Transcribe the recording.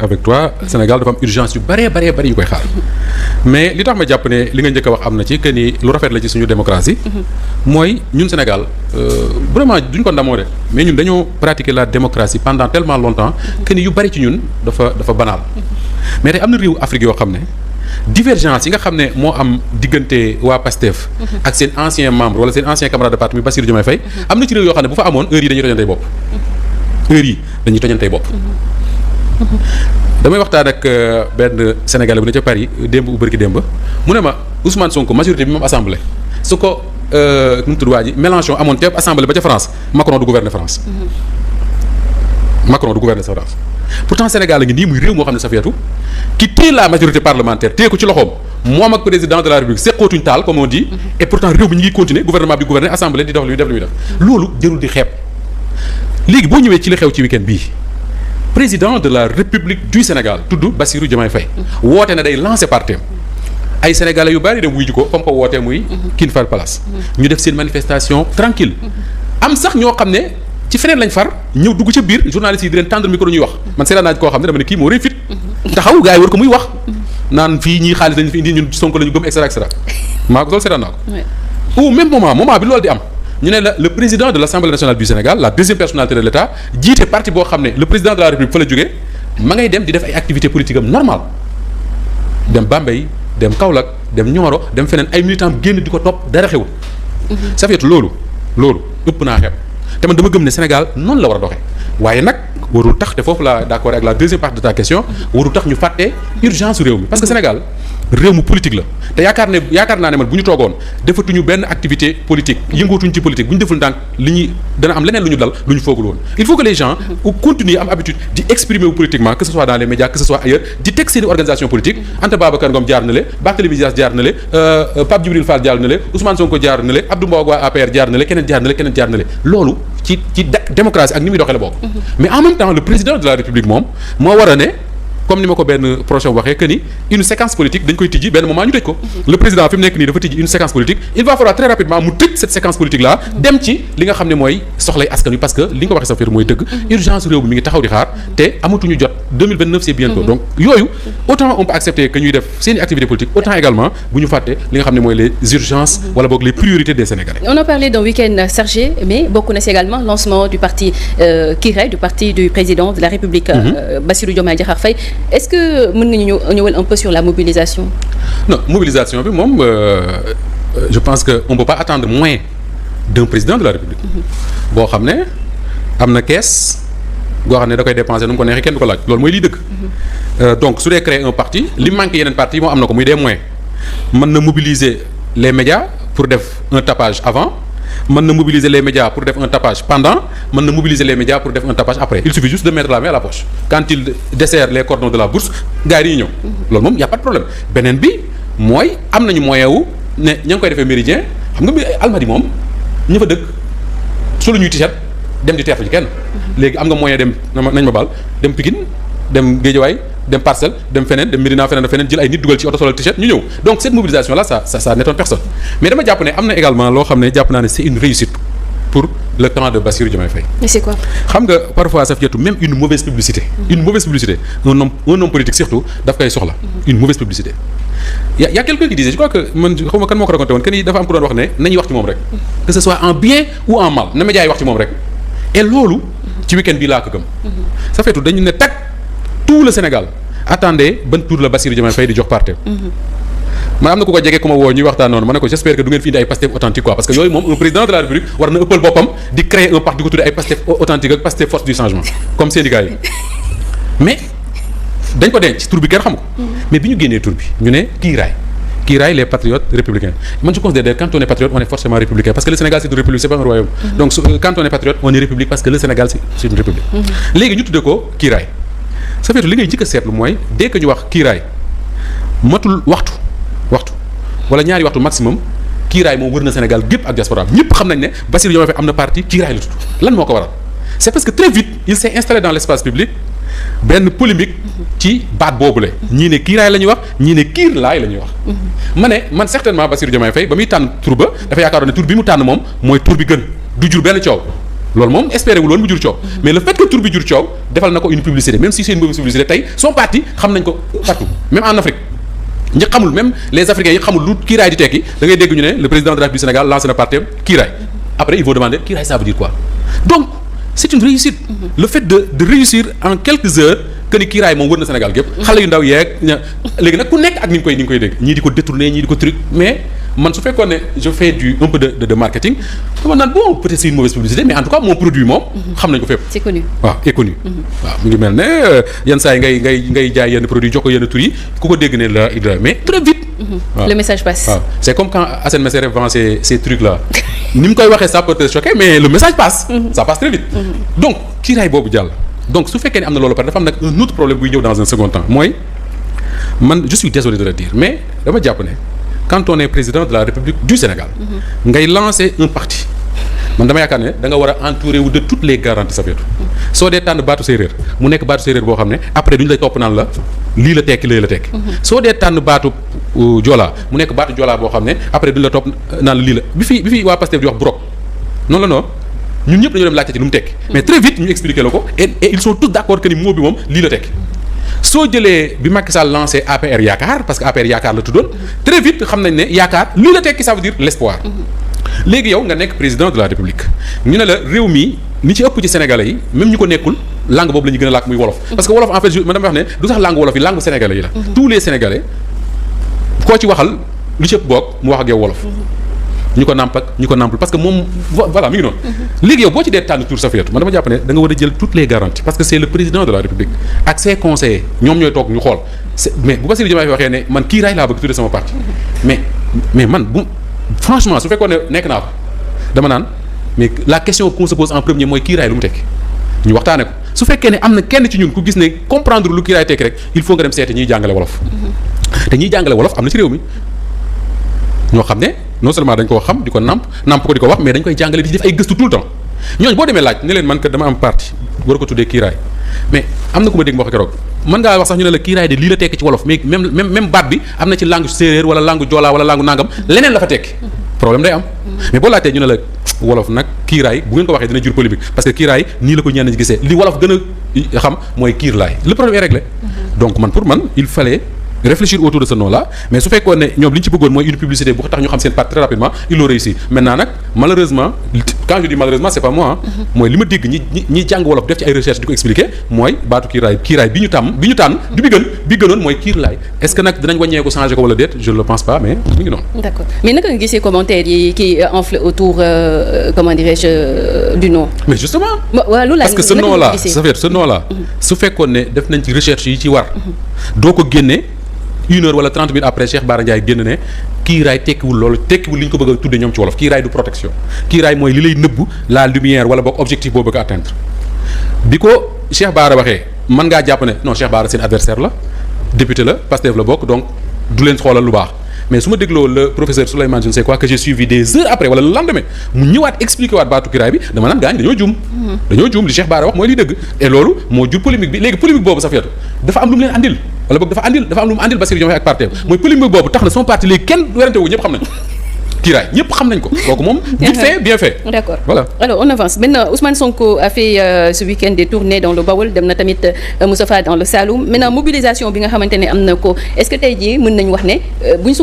avec toi Sénégal dafa am urgence yu bëree yu koy xaar mais li tax ma jàpp ne li nga njëkk a wax am na ci que ni lu rafet la ci suñu démocratie mooy ñun Sénégal vraiment duñ ko ndamoo de mais ñun dañoo pratiquer la démocratie pendant tellement longtemps que ni yu bëri ci ñun dafa banal mais tey am na réew Afrique yoo xam ne divergence yi nga xam ne moo am diggante waa PASTEF ak seen ancien membre wala seen ancien camarade de parti muy Bassirou Diomaye Faye am na ci réew yoo xam ne bu fa amoon heure yi dañuy tojantey bopp damay waxtaan ak benn Sénégalais bu ne ca Paris démb u bërki démb mu ne ma Ousmane Sonko majorité bi moom assemblée su ko nu mu tudd waa ji Mélenchon amoon ca assemblée ba ca France Macron du gouverner France pourtant Sénégal a ngi nii muy réew moo xam ne Safiatou qui téye la majorité parlementaire téye ko ci loxoom moom ak président de la République seqootuñ taal comme on dit et pourtant réew mi ñu ngi continuer gouvernement bi gouverner assemblée di def li muy def loolu jërul di xeeb léegi boo ñëwee ci li xew ci week-end bii président de la République du Sénégal tudd Bassirou Diomaye Faye woote na day lancer parti ay sénégalais yu bari dem wuy ji ko comme ko wootee muy King Fahd Palace ñu def seen manifestation tranquille am sax ñoo xam ne ci feneen lañ far ñëw dugg ca biir journalistes yi di leen tendre micro ñuy wax man seetaan naa koo xam ne dama ne kii moo rëy fit taxaw gars yi war ko muy wax naan fii ñii xaalis lañu fi indi ñun Sonko la ñu gëm et cetera maa ko loolu seetaan naa ko au même moment bi loolu di am ñu ne la le président de l'Assemblée nationale du Sénégal la deuxième personnalité de l'État jiite parti boo xam ne le président de la République fa la jógee ma ngay dem di def ay activités politiques am normal dem Bambey dem Kaolack dem Nioro dem feneen ay militants génn di ko topp dara xewul Safiatou loolu ëpp naa xeeb te man dama gëm ne Sénégal noonu la war a doxee waaye nag warul tax te foofu la d'accord ak la deuxième partie de ta question warul tax ñu fàtte urgence réew mi parce que Sénégal réew mu politique la te yaakaar naa ne man bu ñu toogoon defatuñu benn activité politique yëngootuñu ci politique bu ñu deful ndànk dana am leneen lu ñu dal lu ñu foogul woon il faut que les gens continuent am habitude di exprimer wu politiquement que ce soit dans les médias que ce soit ailleurs di teg seeni organisation politique Anta Babacar Ngom jaar na le Barthélémy Dias jaar na le Pape Djibril Fall jaar na le Ousmane Sonko jaar na le Abdou Mbow waa APR jaar na le keneen jaar na le loolu ci démocratie ak ni muy doxee la bokk mais en même temps le président de la République moom moo war a ne comme ni ma ko benn projet waxee que ni une séquence politique dañ koy tijji benn moment ñu tëj ko le président fi mu nekk nii dafa tijji une séquence politique il va falloir très rapidement mu tëj cette séquence politique là dem ci li nga xam ne mooy soxlay askan wi parce que li nga ko waxee sa fiir mooy dëgg urgence réew mi ngi taxaw di xaar te amatuñu jot 2029 c'est bientôt donc yooyu autant on peut accepter que ñuy def seeni activité politique autant également bu ñu fàtte li nga xam ne mooy les urgences wala boog les priorités des Sénégalais. On a parlé d'un week-end chargé mais bokk na si également lancement du parti KIRAY du parti du président de la République Bassirou Diomaye Diakhar Faye. Est-ce que mën nga ñu ñëwal un peu sur la mobilisation? Non, mobilisation bi moom je pense que on peut pas attendre moins d'un président de la République boo xam ne am na kees goo xam ne da koy dépenser nu mu ko neexee kenn du ko laaj loolu mooy liy dëgg donc su dee créer un parti li manqué yeneen parti moo am na ko muy des moyens mën na mobiliser les médias pour def un tapage avant mën na mobiliser les médias pour def un tapage pendant mën na mobiliser les médias pour def un tapage après il suffit juste de mettre la main à la poche quand il desserre les cordons de la bourse gars yi ñëw loolu moom y a pas de problème beneen bi mooy am nañu moyen wu ne ña ngi koy defee méridien xam nga Almadies moom ña fa dëkk solo ñuy t-shirt dem di teertu ci kenn léegi am nga moyen dem nañ ma baal dem Pikine dem Guédiawaye dem Parcelles dem feneen dem Médina feneen jël ay nit dugal ci oto solo t-shirt ñu ñëw donc cette mobilisation là ça n'étonne personne mais dama jàpp ne am na également loo xam ne jàpp naa ne c'est une réussite pour le camp de Bassirou Diomaye Faye. Et c'est quoi? xam nga parfois ça fait même une mauvaise publicité. Une mauvaise publicité un homme politique surtout daf koy soxla. Une mauvaise publicité. y a quelqu'un qui disait je crois que man xaw ma kan moo ko raconté woon que ni dafa am ku doon wax ne nañuy wax ci moom rek. que ce soit en bien ou en mal na médias yi wax ci moom rek. et loolu ci week-end bii laa ko gëm. ça fait dañu ne tag tout le Sénégal attendez ban tour la Bassirou Diomaye Faye di jox parti. man am na ku ko jege ku ma woo ñuy waxtaan noonu ma ne ko j'espère que du ngeen fi indi ay Pastef authentique quoi parce que yooyu moom un président de la République war na ëppal boppam di créer un parti di ko tuddee ay Pastef authentique ak Pastef force du changement comme syndicat yi mais dañ ko denc tur bi kenn xam ko mais bi ñu génnee tur bi ñu ne KIRAY les patriotes républicains man je considère quand on est patriote on est forcément républicain parce que le Sénégal c'est une république c'est pas un royaume donc quand on est patriote on est république parce que le Sénégal c'est une république léegi ñu tuddee ko KIRAY ça fait li ngay njëkk a seetlu mooy dès que ñu wax KIRAY matul waxtu wala ñaari waxtu maximum KIRAY moom wër na Sénégal gépp ak diaspora ñëpp xam nañ ne Bassirou Diomaye Faye am na parti KIRAY la tudd lan moo ko waral c'est parce que très vite il s'est installé dans l'espace public benn polémique ci baat boobule ñii ne KIRAY la ñuy wax ñii ne KIRLAY la ñuy wax man certainement Bassirou Diomaye Faye ba muy tànn tur ba dafa yaakaaroon ne tur bi mu tànn moom mooy tur bi gën du jur benn coow loolu moom espéré wul woon mu jur coow mais le fait que tur bi jur coow defal na ko une publicité même si c'est une mauvaise publicité tey son parti xam nañ ko partout même en Afrique ñi xamul même les Africains yi xamul lu kiiraay di tekki da ngay dégg ñu ne le président de la République du Sénégal lancé na parti kiiraay après ils vont demander kiiraay ça veut dire quoi donc c'est une réussite le fait de réussir en quelques heures que ni kiiraay moom wër na Sénégal gépp xale yu ndaw yeeg léegi nag ku nekk ak ni nga koy dégg ñii di ko détourner ñii di ko truc mais man su fekkoon ne je fais un peu de marketing dama naan bon peut-être c'est une mauvaise publicité mais en tout cas mon produit moom xam nañ ko fépp c'est connu waaw est connu waaw mu ngi mel ne yenn saa yi ngay jaay yenn produit jox ko yenn tur yi ku ko dégg ne la mais très vite waaw le message passe waaw c'est comme quand Assane Mesere vend ces trucs là ni mu koy waxee ça peut te choquer mais le message passe ça passe très vite donc kiiraay boobu jàll donc su fekkee ne am na loolu pare dafa am nag un autre problème buy ñëw dans un second temps mooy man je suis désolé de le dire mais dama jàpp ne quand on est président de la République du Sénégal ngay lancer un parti man dama yaakaar ne da nga war a entourer wu de toutes les garanties sa wetu soo dee tànn baatu séeréer mu nekk baatu séeréer boo xam ne après duñu lay topp naan la lii la tekki lii la tekki soo dee tànn baatu joolaa mu nekk baatu joolaa boo xam ne après duñu la topp naan la lii la bi fi waa Pastef di wax brok noonu la non ñun ñëpp dañoo dem laajte ci lu mu tekki mais très vite ñu expliquer la ko et ils sont tous d'accord que ni mot bi moom lii la tekki soo jëlee bi Macky Sall lancé APR yaakaar parce que APR yaakaar la tuddoon très vite xam nañ ne yaakaar lii la tekki ça veut dire l'espoir léegi yow nga nekk président de la République ñu ne la réew mi ni ci ëpp ci sénégalais yi même ñi ko nekkul langue boobu la ñu gën a làkk muy wolof parce que wolof en fait man dama wax ne du sax langue wolof yi langue sénégalais yi la tous les sénégalais koo ci waxal li ci ëpp boog mu wax ak yow wolof ñu ko nàmp ak ñu ko nàmpul parce que moom voilà mi ngi noonu léegi yow boo ci dee tànn tur Safiatou man dama jàpp ne da nga war a jël toutes les garanties parce que c'est le président de la République ak ses conseillers ñoom ñooy toog ñu xool mais bu Bassirou Diomaye waxee ne man kiiraay laa bëgg tudde sama parti mais man bu franchement su fekkoon ne nekk naa ko dama naan mais la question qu'on se pose en premier mooy kiiraay lu mu tekki ñu waxtaane ko su fekkee ne am na kenn ci ñun ku gis ne comprendre lu kiiraay tekki rek il faut nga dem seeti ñiy jàngale wolof te ñiy jàngale wolof am na ci réew mi ñoo xam ne non seulement dañ koo xam di ko namp ko di ko wax mais dañ koy jàngale di def ay gëstu tout le temps ñooñu boo demee laaj ne leen man kat dama am parti war ko tuddee kiiraay mais am na ku ma dégg ma wax keroog mën ngaa wax sax ñu ne la kiiraay de lii la tekki ci wolof mais même baat bi am na ci langue séeréer wala langue joolaa wala langue nangam leneen la fa tekki problème day am mais boo laajtee ñu ne la wolof nag kiiraay bu ngeen ko waxee dina jur polémique parce que kiiraay nii la ko ñenn ñi gisee li wolof gën a xam mooy kiirlaay le problème est réglé donc man pour man il fallait réfléchir autour de ce nom là mais su fekkoon ne ñoom li ñu ci bëggoon mooy une publicité bu tax ñu xam seen parti très rapidement ils l'ont réussi maintenant nag malheureusement quand je dis malheureusement c'est pas moi mooy li ma dégg ñi jàng wolof def ci ay recherche di ko expliquer mooy baatu kiiraay bi ñu tànn du bi gënoon mooy kiirlaay est-ce que nag dinañ wàññeeku changer ko wala déet je ne le pense pas mais mi ngi noonu. d'accord mais naka nga gisee commentaires yi qui enfle autour comment dirais-je du nom. mais justement. waaw loolu parce que ce nom là ce nom là su fekkoon ne def nañ ci recherche yi ci war doo ko génne 1 heure wala 30 minutes après Cheikh Bara Ndiaye génn ne kiiraay tekkiwul loolu tekkiwul li ñu ko bëgg a tudde ñoom ci wolof kiiraay du protection kiiraay mooy li lay nëbb la lumière wala boog objectif boo bëgg a atteindre bi ko Cheikh Bara waxee mën ngaa jàpp ne non Cheikh Bara seen adversaire la député la Pastef la bokk donc du leen xoolal lu baax mais su ma dégloo le professeur Souleymane je ne sais quoi que j'ai suivi des heures après wala le lendemain mu ñëwaat expliqué waat baatu kiiraay bi dama naan gaañ dañoo juum li Cheikh Bara wax mooy li dëgg et loolu moo jur polémique bi léegi polémique boobu Safiatou dafa am lu mu leen andil wala boog dafa am lu mu andil Bassirou Diomaye ak parti mooy polémique boobu tax na son parti léegi kenn werante wu ñëpp xam nañ ko kiiraay ñëpp xam nañ ko kooku moom vite fait bien fait. D'accord. Voilà. Alors on avance maintenant Ousmane Sonko a fait ce week-end des tournées dans le Baol dem na tamit Moustapha dans le Saloum maintenant mobilisation bi nga xamante ne am na ko est-ce que tey jii mën nañu wax ne buñ